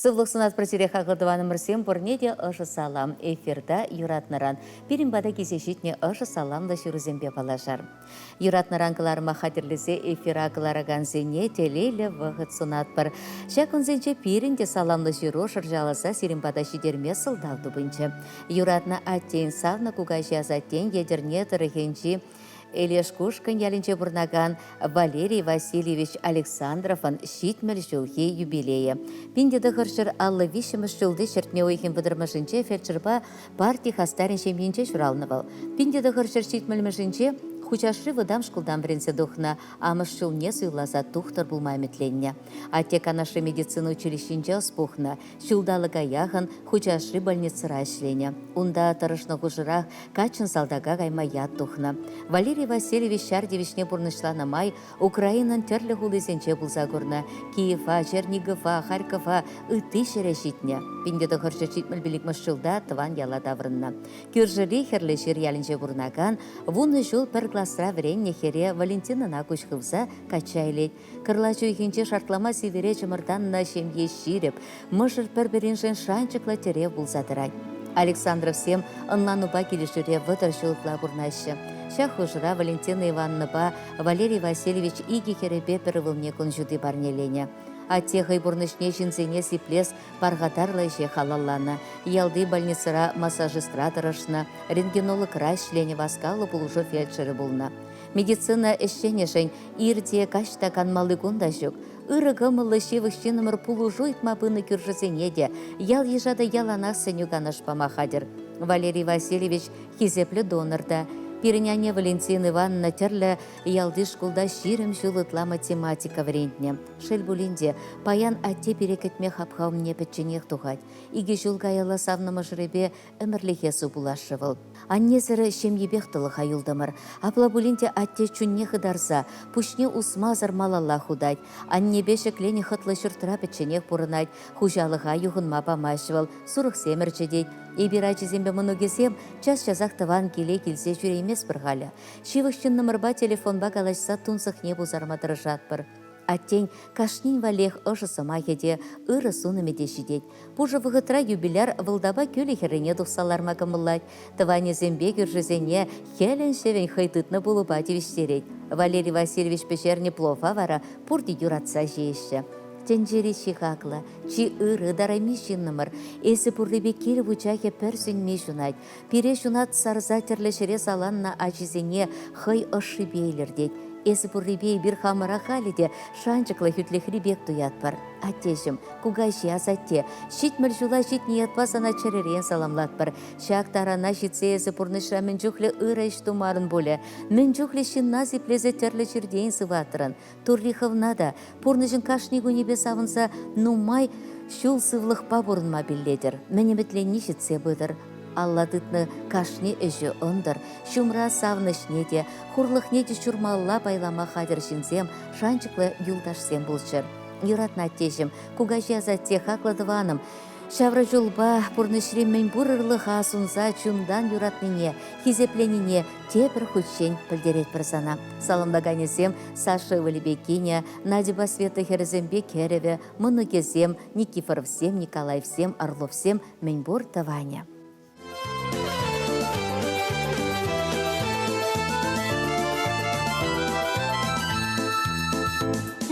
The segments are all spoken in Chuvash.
Сывлӑх сунатпӑр сире хаклӑ тӑванӑмӑрсем пурне те ӑшӑ салам. Эфирта юратнӑран пирӗн пата килсе ҫитнӗ ӑшӑ саламлӑ ҫырусемпе паллашар. Юратнӑран кӑларӑма хатӗрлесе эфира кӑларакансене телейлӗ вӑхӑт сунатпӑр. Ҫак кунсенче пирӗн те саламлӑ ҫыру шӑрҫаласа сирӗн пата ҫитерме сӑлтав тупӑнчӗ. Юратнӑ аттен савнӑ кукаҫи асаттен Етӗрне тӑрӑхӗнчи Элешкушкӑнь ялӗнче пурӑнакан Валерий Васильевич Александровӑн 70 ҫулхи юбилейӗ. 1953 ҫулти ҫӗртме уйӑхӗн вӑтӑрмӗшӗнче фельдшерпа парти хастарӗн ҫемйинче ҫуралнӑ вӑл. 1970-мӗшӗнче Хучашри вӑтам шкултан вӗренсе тухнӑ, амӑш ҫулне суйласа тухтӑр пулма ӗмӗтленнӗ. Атте Канашри медицина училищинче ӑс пухнӑ, ҫулталӑка яхӑн Хучашри больницӑра ӗҫленӗ. Унта тӑрӑшнӑ хушӑрах каччӑн салтака кайма ят тухнӑ. Валерий Васильевич ҫар тивӗҫне пурнӑҫланӑ май Украинӑн тӗрлӗ хулисенче пулса курнӑ, Киева, Чернигова, Харькова, ытти ҫӗре ҫитнӗ. 1975 ҫулта тӑван яла таврӑннӑ. Кӳршӗри Хӗрлӗҫыр ялӗнче пурӑнакан вунӑ ҫул пӗр класра вӗреннӗ хӗре Валентинӑна куҫ хывса качча илет. Кӑрлач уйӑхӗнче шартлама сивӗре чӑмӑртаннӑ ҫемье ҫирӗп, мӑшӑр пӗр-пӗриншӗн шанчӑклӑ тӗрев пулса тӑрать. Александровсем ӑнланупа килӗшӳре 30 ҫул ытла пурӑнаҫҫӗ. Ҫак хушӑра Валентина Ивановнӑпа Валерий Васильевич икӗ хӗрӗпе пӗр ывӑлне кун ҫути парнеленӗ. Атте хӑй пурнӑҫне ҫынсене сиплес пархатарлӑ ӗҫе халалланӑ. Ялти больницӑра массажистра тӑрӑшнӑ, рентгенологра ӗҫленӗ васкавлӑ пулӑшу фельдшерӗ пулнӑ. Медицина ӗҫченӗшӗн ир те, каҫ та канмалли кун та ҫук. Ырӑ кӑмӑллӑ ҫывӑх ҫыннӑмӑр пулӑшу ыйтма пынӑ кӳршӗсене те, ял-йыша та яланах сӗнӳ-канаш пама хатӗр. Валерий Васильевич хисеплӗ донор та. Пирӗн анне Валентина Ивановна тӗрлӗ ялти шкулта 20 ҫул ытла математика вӗрентнӗ. Шел пулин те, паян атте пире кӗтме хапха умне пӗчченех тухать. Икӗ ҫул каялла савнӑ мӑшӑрӗпе ӗмӗрлӗхе сывпуллашрӗ вӑл. Аннесӗр ҫемйипех тӑлӑха юлтӑмӑр. Апла пулин те атте чунне хытарса, пуҫне усмасӑр малалла хутать. Аннепе ҫӗкленӗ хӑтлӑ ҫуртра пӗчченех пурӑнать, хуҫалӑха юхӑнма памасть вӑл, сурӑхсем ӗрчетет. Эпир ачисемпе мӑнукӗсем час-часах тӑван киле килсе ҫӳрейместпӗр халӗ. Ҫывӑх ҫыннӑмӑрпа телефонпа калаҫса тунсӑхне пусарма тӑрӑшатпӑр. Аттен кашнин валлиех ӑшӑ сӑмахӗ те, ырӑ сунӑмӗ те ҫитет. Пушӑ вӑхӑтра юбиляр вӑлтапа кӳлӗ хӗррине тухса ларма кӑмӑллать. Тӑванӗсемпе кӳршӗсене хӗлӗн-ҫӑвӗн хӑй тытнӑ пулӑпа тивӗҫтерет. Валерий Васильевич пӗҫернӗ плова вара пурте юратса ҫиеҫҫӗ. Тӗнчери чи хаклӑ, чи ырӑ, ытарайми ҫыннӑмӑр. Эсӗ пуррипе кил вучахӗ пӗр сӳнми ҫунать. Пире ҫунат сарса тӗрлӗ ҫӗре саланнӑ ачисене хӑй ӑшшипе илӗртет. Эсӗ пуррипе эпир хамӑра халӗ те шанчӑклӑ хӳтлӗхри пек туятпӑр. Аттеҫӗм, кукаҫи, асатте, 70 ҫула ҫитнӗ ятпа сана чӗререн саламлатпӑр. Ҫак тарана ҫитсе эсӗ пурнӑҫра мӗн чухлӗ ырӑ ӗҫ тумарӑн пулӗ, мӗн чухлӗ ҫынна сиплесе тӗрлӗ чиртен сыватрӑн. Турри хӑвна та пурнӑҫӑн кашни кунӗпе савӑнса нумай ҫул сывлӑхпа пурӑнма пиллетӗр, мӗн ӗмӗтленни ҫитсе пытӑр. Алла тытнӑ кашни ӗҫӗ ӑнтӑр, ҫумра савӑнӑҫне те, хурлӑхне те ҫурмалла пайлама хатӗр ҫынсем, шанчӑклӑ юлташсем пулччӑр. Юратнӑ аттеҫӗм, кукаҫи асатте, хаклӑ тӑванӑм, ҫавра ҫулпа пурнӑҫри мӗнпур ырлӑха сунса чунтан юратнине, хисепленине тепӗр хутчен пӗлтеретпӗр сана. Саламлаканӗсем Саша ывӑлӗпе кинӗ, Надьӑпа Света хӗрӗсемпе кӗрӗвӗ, мӑнукӗсем, Никифоровсем, Николаевсем, Орловсем, мӗнпур тӑванӗ.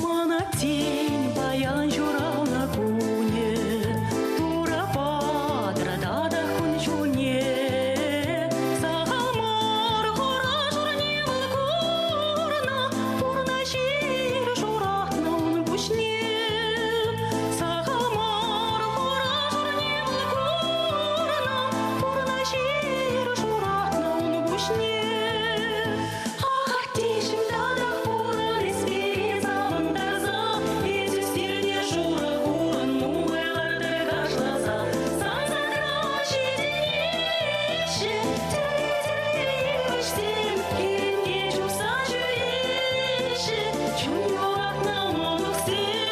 Мана тин паян ҫуралнӑ кунӗ, Турӑ патӑр татах кун-ҫулне. Сахал мар хура-шурне вӑл курнӑ, Пурнӑҫ ир шуратнӑ ун пуҫне. Сахал мар хура-шурне вӑл курнӑ, Пурнӑҫ ир шуратнӑ ун пуҫне. Ахӑртнишӗн татах пурӑн эс пире савӑнтарса, Эс ӳстернӗ шурӑ хурӑн нумай лартӑр кашласа. Сан садра ҫитӗнеҫҫӗ тӗрлӗ-тӗрлӗ йывӑҫсем, Килне чупса ҫӳреҫҫӗ чун юратнӑ мӑнуксем.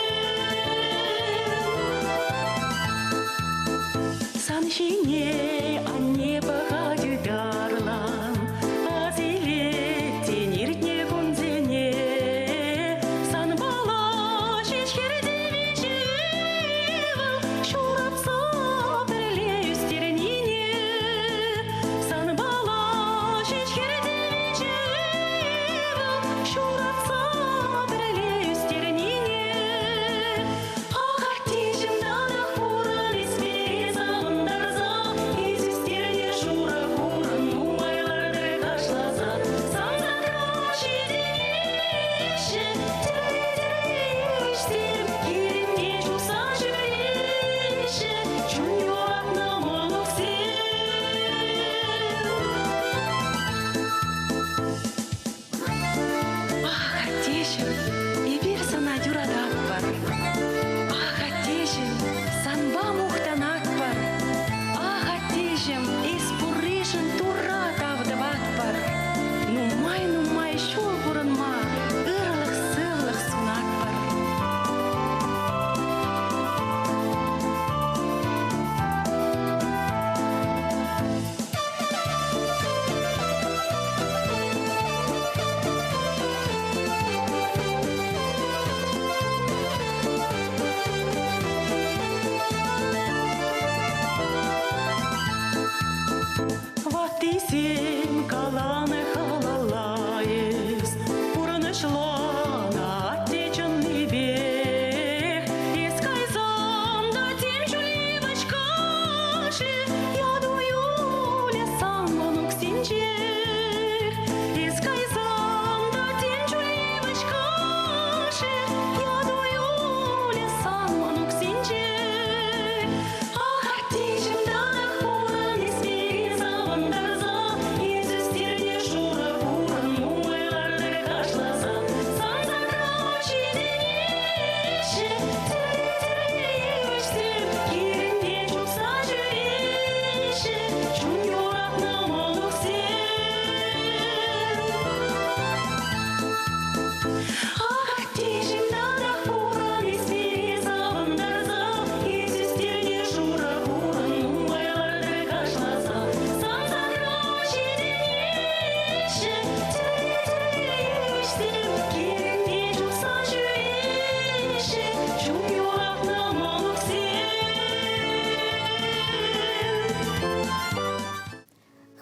Сан ҫине анне пӑхать ытарлан, Асилет иртнӗ кунсене. Санпала ҫеҫ хӗрте виҫӗ ывӑл,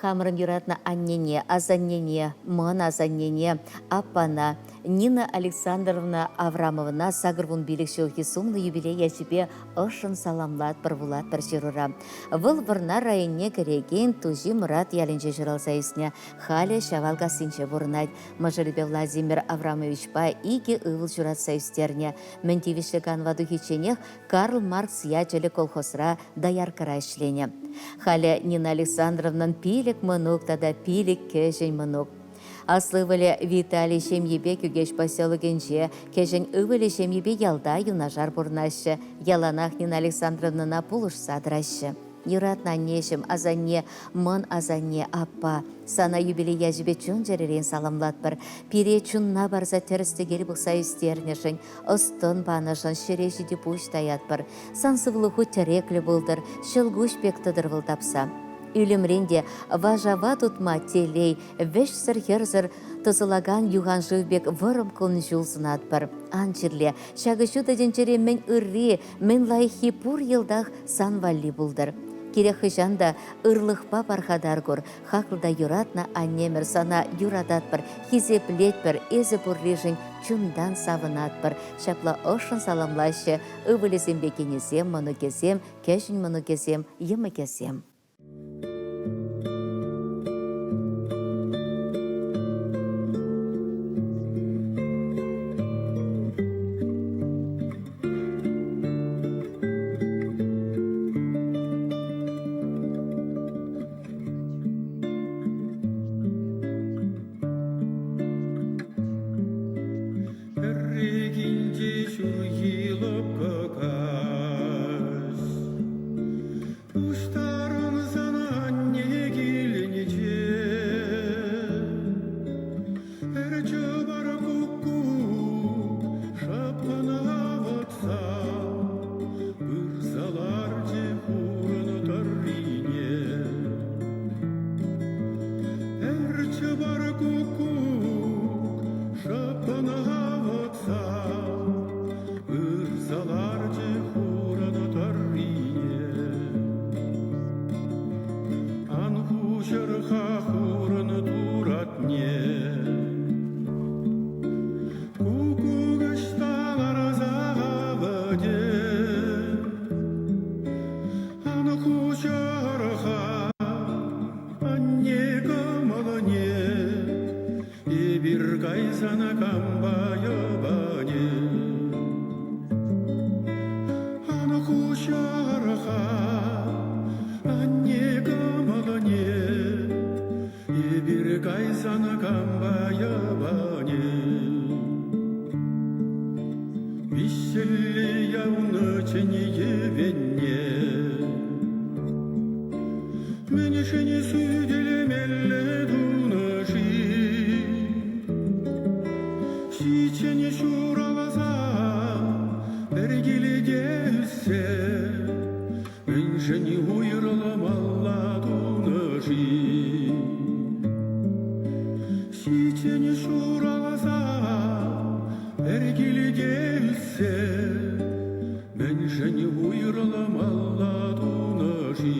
Хамӑрӑн юратнӑ аннене, асаннене, мӑн асаннене, аппана Нина Александровна Аврамовӑна 85 ҫулхи сумлӑ юбилей ячӗпе ӑшшӑн саламлатпӑр, вулатпӑр ҫырура. Вӑл Вӑрнар районне кӗрекен Туҫи Мӑрат ялӗнче ҫуралса ӳснӗ. Халӗ Ҫавалкассинче пурӑнать. Мӑшӑрӗпе Владимир Аврамовичпа икӗ ывӑл ҫуратса ӳстернӗ. Мӗн тивӗҫлӗ канӑва тухичченех Карл Маркс ячӗллӗ колхозра дояркӑра ӗҫленӗ. Халӗ Нина Александровнӑн пилӗк мӑнук тата пилӗк кӗҫӗн мӑнук. Аслӑ ывӑлӗ Виталий ҫемйипе Кӳкеҫ поселокӗнче, кӗҫӗн ывӑлӗ ҫемйипе ялта юнашар пурӑнаҫҫӗ. Яланах Нина Александровнӑна пулӑшса тӑраҫҫӗ. Юратнӑ аннеҫӗм, асанне, мӑн асанне, аппа, сана юбилей ячӗпе чун-чӗререн саламлатпӑр. Пире чунна парса тӗрӗс-тӗкел пӑхса ӳстернӗшӗн, ӑс-тӑн панӑшӑн ҫӗре ҫити пуҫ таятпӑр. Сан сывлӑху тӗреклӗ пултӑр, ҫӑлкуҫ пек тӑтӑр вӑл тапса. Ӳлӗмрен те вашава тутма телей, вӗҫсӗр-хӗрсӗр тӑсӑлакан юханшыв пек вӑрӑм кун-ҫул сунатпӑр. Ан чирле, ҫакӑ ҫутӑ тӗнчере мӗн ырри, мӗн лайӑххи пур йӑлтах сан валли пултӑр. Кирек хӑҫан та ырлӑхпа пархатар кур, хаклӑ та юратнӑ аннемӗр сана юрататпӑр, хисеплетпӗр, эсӗ пурришӗн чунтан савӑнатпӑр. Ҫапла ӑшшӑн саламлаҫҫӗ ывӑлӗсемпе кинӗсем, мӑнукӗсем, кӗҫӗн мӑнукӗсем, йӑмӑкӗсем. Пӗррехинче ҫурхи лӑпкӑ каҫ Пуҫтарӑнсан анне килӗнче Пӗр чӑпар куккук шӑппӑн авӑтса Пырса ларчӗ хурӑн тӑррине. Пӗр чӑпар куккук шӑппӑн авӑтса Пырса ларчӗ хурӑн тӑррине. Ан хуҫӑр-ха хурӑн туратне. Куккук ӑҫта ларса авӑтӗ? Ан хуҫӑр-ха анне кӑмӑлне, Эпир кайсан кампа йӑпанӗ? Ан хуҫӑр-ха анне кӑмӑлне, Эпир кайсан кампа йӑпанӗ? Виҫҫӗлле явнӑ чӗн йӗвенне Мӗншӗн сӳтӗлмелле тунӑ-ши? Ҫиччӗн ҫуралса пӗр килте ӳссе Мӗншӗн уйрӑлмалла тунӑ-ши? Ҫиччӗн ҫуралса пӗр килте ӳссе Мӗншӗн уйрӑлмалла тунӑ-ши?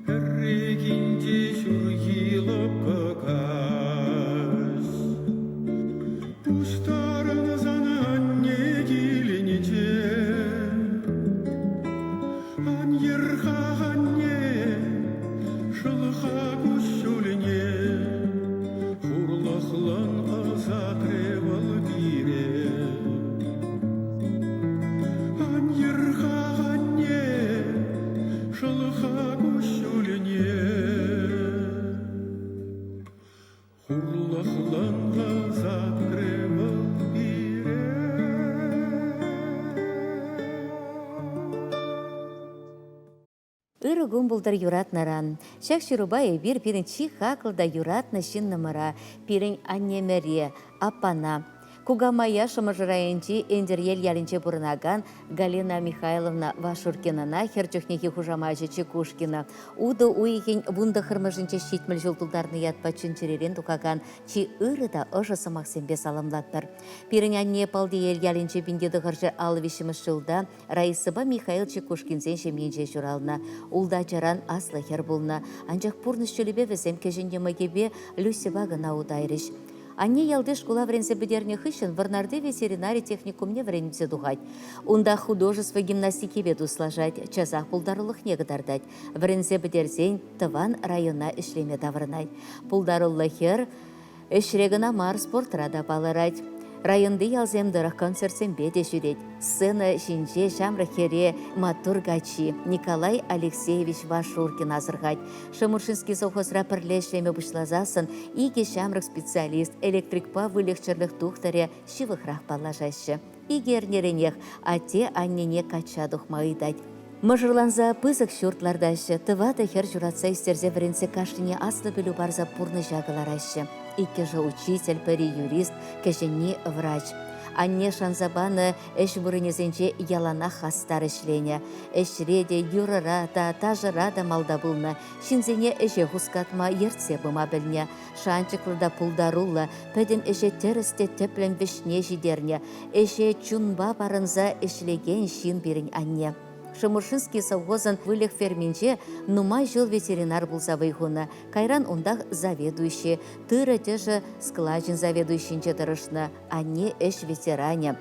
Пӗррехинче ҫурхи лӑпкӑ каҫ Пуҫтарӑнсан анне килӗнче Ан йӗр-ха, анне, шӑл-ха куҫҫульне, Хурлӑхлӑн ӑсатрӗ вӑл пире. Ан йӗр-ха, анне, шӑл-ха куҫҫульне. Хурлӑхлӑн ӑсатрӗ вӑл пире. Ырӑ кун пултӑр юратнӑран. Ҫак ҫырупа эпир пирӗн чи хаклӑ та юратнӑ ҫыннӑмӑра, пирӗн аннемӗре, аппана. Кукамая Шӑмӑршӑ районӗнчи Энтӗрьел ялӗнче пурӑнакан Галина Михайловна Вашуркинӑна хӗр чухнехи хушамачӗ Чекушкина утӑ уйӑхӗн 19-мӗшӗнче 70 ҫул тултарнӑ ятпа чун-чӗререн тухакан чи ырӑ та ӑшӑ сӑмахсемпе саламлатпӑр. Пирӗн анне Палтиел ялӗнче 1953 ҫулта Раисӑпа Михаил Чекушкинсен ҫемйинче ҫуралнӑ. Ултӑ ачаран аслӑ хӗр пулнӑ. Анчах пурнӑҫ ҫулӗпе вӗсем кӗҫӗн йӑмӑкӗпе Люсьӑпа кӑна утайрӗҫ. Анне ялти шкула вӗренсе пӗтернӗ хыҫҫӑн Вӑрнарти ветеринари техникумне вӗренсе тухать. Унта художество гимнастикипе туслашать, часах пултарулӑхне кӑтартать. Вӗренсе пӗтерсен тӑван района ӗҫлеме таврӑнать. Пултаруллӑ хӗр ӗҫре кӑна мар, спортра та палӑрать. Районти ялсем тӑрӑх концертсемпе те ҫӳрет. Сцена ҫинче ҫамрӑк хӗре маттур каччи Николай Алексеевич Вашуркин асӑрхать. Шемуршинский совхозра пӗрле ӗҫлеме пуҫласассӑн икӗ ҫамрӑк специалист электрикпа выльӑх-чӗрлӗх тухтӑрӗ ҫывӑхрах паллашаҫҫӗ. Икӗ эрнеренех атте-аннене качча тухма ыйтать. Мӑшӑрланса пысӑк ҫурт лартаҫҫӗ, тӑватӑ хӗр ҫуратса ӳстерсе вӗрентсе кашнине аслӑ пӗлӳ парса пурнӑҫа кӑлараҫҫӗ. Иккӗшӗ учитель, пӗри юрист, кӗҫӗнни врач. Анне шанса панӑ ӗҫ вырӑнӗсенче яланах хастар ӗҫленӗ. Ӗҫре те, юрӑра та, ташӑра та малта пулнӑ. Ҫынсене ӗҫе хускатма, ертсе пыма пӗлнӗ. Шанчӑклӑ та пултаруллӑ, пӗтӗм ӗҫе тӗрӗс те тӗплӗн вӗҫне ҫитернӗ. Ӗҫе чунпа парӑнса ӗҫлекен ҫын пирӗн анне. Шемуршинский совхозӑн выльӑх ферминче нумай ҫул ветеринар пулса вӑй хунӑ. Кайран унтах заведующи, тырӑ тӗшӗ склачӗн заведующинче тӑрӑшнӑ. Анне ӗҫ ветеранӗ.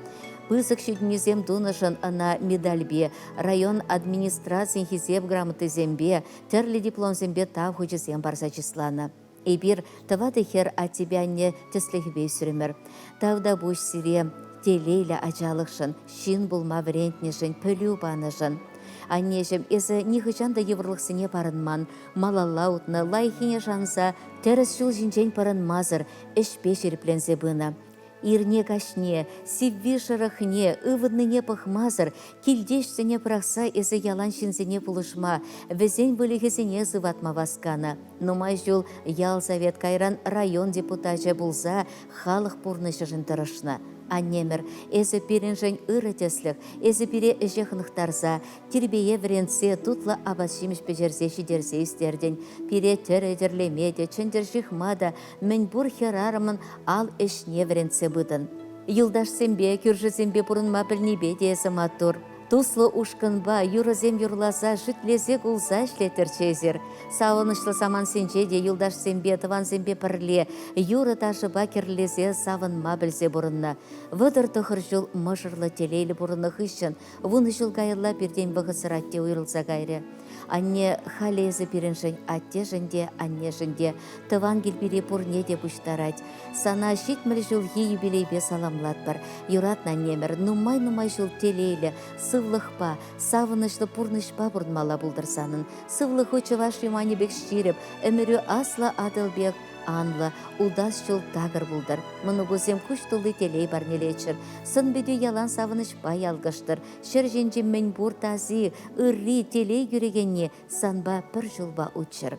Пысӑк ҫитӗнӳсем тунӑшӑн ӑна медальпе, район администрацийӗн Хисеп грамотисемпе, тӗрлӗ дипломсемпе тав хучӗсем парса чысланӑ. Эпир тӑватӑ хӗр аттепе анне тӗслӗхӗпе ӳсрӗмӗр. Тавтапуҫ сире телейлӗ ачалӑхшӑн, ҫын пулма вӗрентнӗшӗн, пӗлӳ панӑшӑн. Аннеҫӗм, эсӗ нихӑҫан та йывӑрлӑхсене парӑнман, малалла утнӑ, лайӑххине шанса, тӗрӗс ҫул ҫинчен пӑрӑнмасӑр ӗҫпе ҫирӗпленсе пынӑ. Ирне-каҫне, сивви-шӑрӑхне, ывӑннине пӑхмасӑр килте ӗҫсене пӑрахса эсӗ ялан ҫынсене пулӑшма, вӗсен выльӑхӗсене сыватма васканӑ. Нумай ҫул ял совет кайран район депутачӗ пулса халӑх пурнӑҫӗшӗн тӑрӑшнӑ. Аннемӗр, эсӗ пирӗншӗн ырӑ тӗслӗх, эсӗ пире ӗҫе хӑнӑхтарса, тирпее вӗрентсе тутлӑ апат-ҫимӗҫ пӗҫерсе ҫитерсе ӳстертӗн. Пире тӗрӗ тӗрлеме те, чӗнтӗр ҫыхма та, мӗнпур хӗрарӑмӑн ал ӗҫне вӗрентсе пытӑн. Юлташсемпе, кӳршӗсемпе пурӑнма пӗлнипе те эсӗ маттур. Туслӑ ушкӑнпа юрӑсем юрласа, шӳтлесе кулса ӗҫлеттӗрччӗ эсир. Савӑнӑҫлӑ самантсенче те юлташсемпе, тӑвансемпе пӗрле юрӑ-ташӑпа кӗрлесе савӑнма пӗлсе пурӑннӑ. 39 ҫул мӑшӑрлӑ телейлӗ пурӑннӑ хыҫҫӑн 10 ҫул каялла пиртен вӑхӑтсӑр атте уйрӑлса кайрӗ. Анне, халӗ эсӗ пирӗншӗн аттешӗн те, аннешӗн те, тӑван кил пире пурне те пуҫтарать. Сана 70 ҫулхи юбилейпе саламлатпӑр. Юратнӑ аннемӗр, нумай-нумай ҫул телейлӗ, сывлӑхпа, савӑнӑҫлӑ пурнӑҫпа пурӑнмалла пултӑр санӑн. Сывлӑху чӑваш юманӗ пек ҫирӗп, ӗмӗрӳ аслӑ Атӑл пек анлӑ, утас ҫул такӑр пултӑр. Мӑнукусем куҫ тулли телей парнелеччӗр. Сӑн-питӳ ялан савӑнӑҫпа ялкӑштӑр. Ҫӗр ҫинчи мӗнпур таси, ырри, телей кӳрекенни санпа пӗр ҫулпа утчӑр.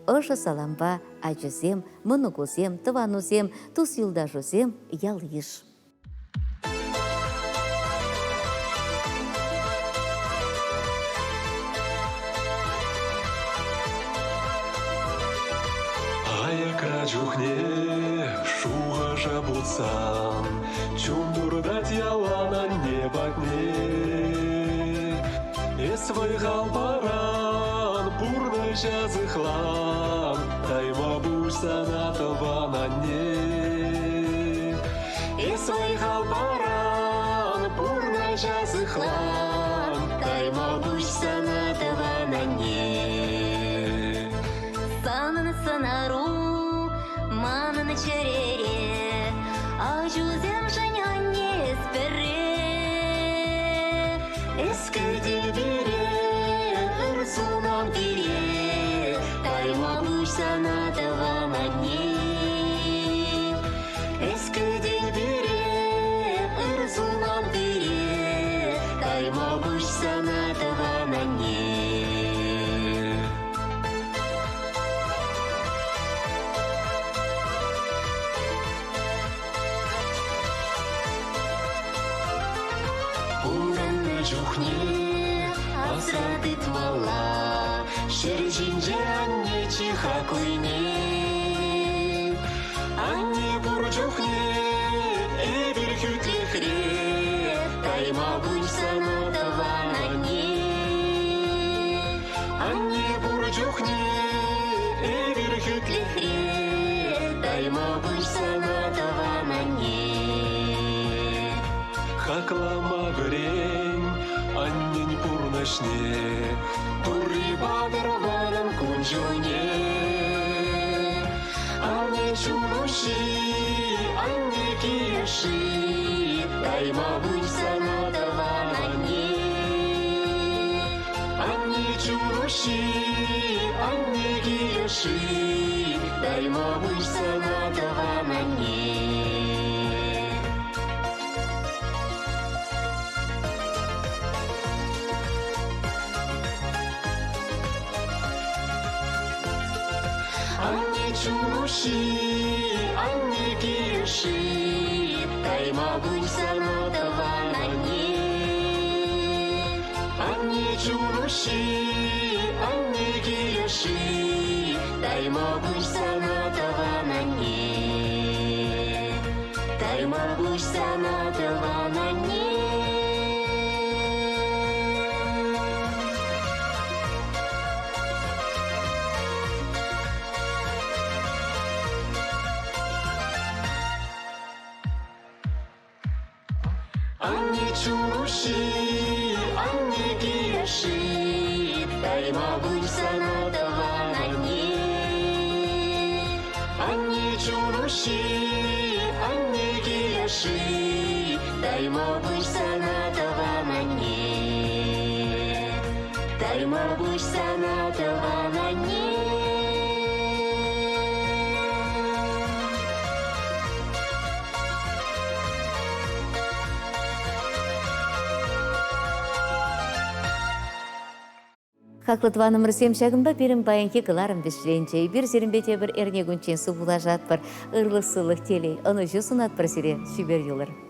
Ӑшӑ салампа ачусем, мӑнукусем, тӑванусем, тус-юлташусем, ял-йыш. Аякра чухне шухӑша путсан чун туртать ялан анне патне. Эс вӑй-хал паран, пурнӑҫа сыхлан, тайма пуҫ сана тӑван анне. Эс вӑй-хал паран, пурнӑҫа сыхлан, тайма пуҫ сана тӑван анне. Санӑн сӑнару манӑн чӗрере, аҫусемшӗн анне эс пӗрре. Эс кӗтен пире, ыр сунан пире, тайма пуҫ сана тӑван анне. Эс кӗтен пире, ыр сунан пире, тайма пуҫ сана тӑван анне. чухне асра тытмалла ҫӗр ҫинче анне чи хаклине. Анне пур чухне эпир хӳтлӗхре, тайма пуҫ сана тӑван анне. Анне пур чухне эпир хӳтлӗхре, тайма пуҫ сана тӑван анне. Хаклама вӗрен аннен пурнӑҫне, Турри патӑр манӑн кун-ҫулне. Анне чун-уҫҫи, анне килӗши, тайма пуҫ сана тӑван анне. Анне чун-уҫҫи, анне килӗши, тайма пуҫ сана тӑван анне. Анне чун-уҫҫи, анне килӗши, тайма пуҫ сана тӑван анне. Анне чун-уҫҫи, анне килӗши, тайма пуҫ сана тӑван анне. Тайма пуҫ сана тӑван анне. Анне чун-уҫҫи, анне килӗши, тайма пуҫ сана тӑван анне. Анне чун-уҫҫи, анне килӗши, тайма пуҫ сана тӑван анне. Тайма пуҫ сана тӑван анне. Хаклӑ тӑванӑмӑрсем, ҫакӑнпа пирӗн паянхи кӑларӑм вӗҫленчӗ. Эпир сирӗнпе тепӗр эрнекунччен сывпуллашатпӑр. Ырлӑх-сывлӑх, телей, ӑнӑҫу сунатпӑр сире. Чипер юлӑр.